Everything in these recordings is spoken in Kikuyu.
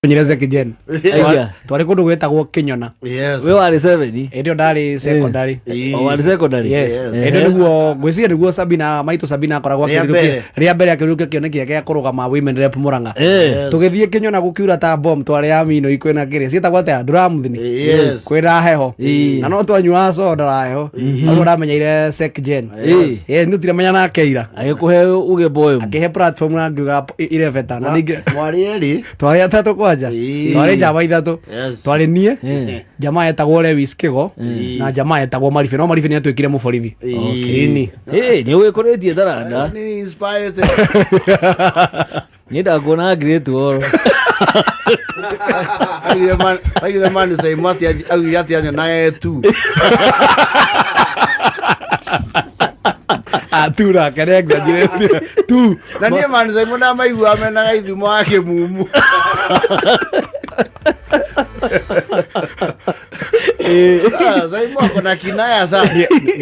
Menyire Zeki Jen. Aiya. Twarĩ kũndũ gwĩtagwo Kĩnyona. Yes. We warĩ seven. Hĩndĩ ĩyo ndarĩ secondary. Ĩĩ. O warĩ secondary. Yes. Yes. Hĩndĩ ĩyo nĩguo ngwĩciria nĩguo Sabina maitũ Sabina akoragwo Rĩa akĩrirũkia mbere. rĩa mbere akĩrirũkia kĩoneki gĩake gĩa kũrũgama women rep Murang'a. Eh. Tũgĩthiĩ Kĩnyona gũkiura ta bomb twarĩ amino kwĩna kĩrĩa ciĩtagwo atĩa nduramuthini. Yes. Kwĩna heho. Ĩĩ. Na no twanyuaga soda na heho. Hau ndamenyeire Sek Jen. Yes. Yes, nĩ tiramenya nake ira. Agĩkũhe uge poem. Akĩhe platform na ngiuga irebeta na ningĩ Mwarĩ erĩ. Twarĩ atatũ kwanja. Ĩĩ. Twarĩ njama ithatũ. Yes. Twarĩ niĩ, jamaa etagwo Lewis Kigo na jamaa etagwo Maribe, no Maribe nĩ atuĩkire mũborithi. Ĩni. Ĩ, nĩ wĩkũrĩtie taranda. Nĩ inspired. Niĩ ndakuona Great Wall. Augire man Saimu atĩ augire atĩ anyonaga tu. Ah, tu nake nĩ exaggerate tu. Na niĩ man Saimu ndamaiguaga mena gaithumo wa kĩmumu. Ah, Saimu ako na kinaya sana.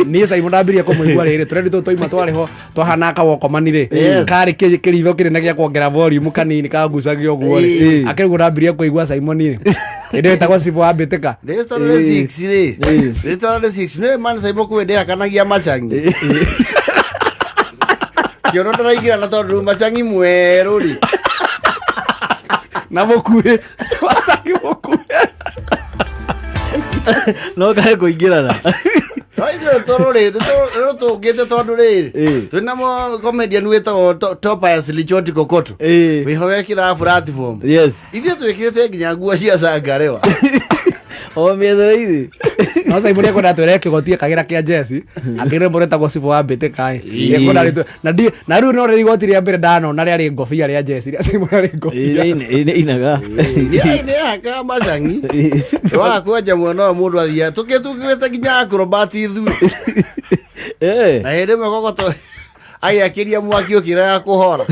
Niĩ Saimu ndambirie kũmũigua rĩrĩ tũrendi tũu twaima twarĩ ho twahana kawokomani rĩ. Yes. Karĩ kĩritho kĩnene gĩa kuongerera volume kanini kagucagio ũguo rĩ. Ĩĩ. Akĩrĩguo ndambirie kũigua Simon rĩ hĩndĩ ĩyo ĩtagwo Cibũ wa Mbĩtĩka. Rĩtwa rĩ six rĩ. Rĩtwa rĩ six. Nĩ man Saimu kwĩ ndĩakanagia macangi. Kĩoro ndaraingĩra na tondũ rĩu macangi mwerũ rĩ. Na mũkuhĩ macangi mũkuhĩ. No kae kũingĩrana. No ithuĩ tũrũrĩ rũtũngĩte tondũ rĩrĩ Ĩĩ. twĩna mo comedian wĩtagwo Topias Lichoti Kokoto. Ĩĩ. Wĩho wekĩraga platform. Yes. Ithuĩ twĩkĩrĩte nginya nguo cia cangarewa. O mĩethere-inĩ. No Simon ekwenda twĩre kĩgoti akagĩra kĩa Jesse akĩrĩ rwĩmbo rwĩtagwo Cibũ wa Mbĩtĩka ĩ. Ekwenda rĩtwe na ndi na rĩu no rĩrĩ igoti rĩa mbere ndanona rĩarĩ ngobia rĩa Jesse rĩa Simon rĩarĩ ngobia. Ĩ, inaga. Nĩ macangi. Waga kwenja mwena ũyũ mũndũ athiaga tũkĩtungĩte nginya acrobat ithuĩ. Eh. Na hĩndĩ ĩmwe kogoto agĩakĩria mwaki ũkĩrega kũhora.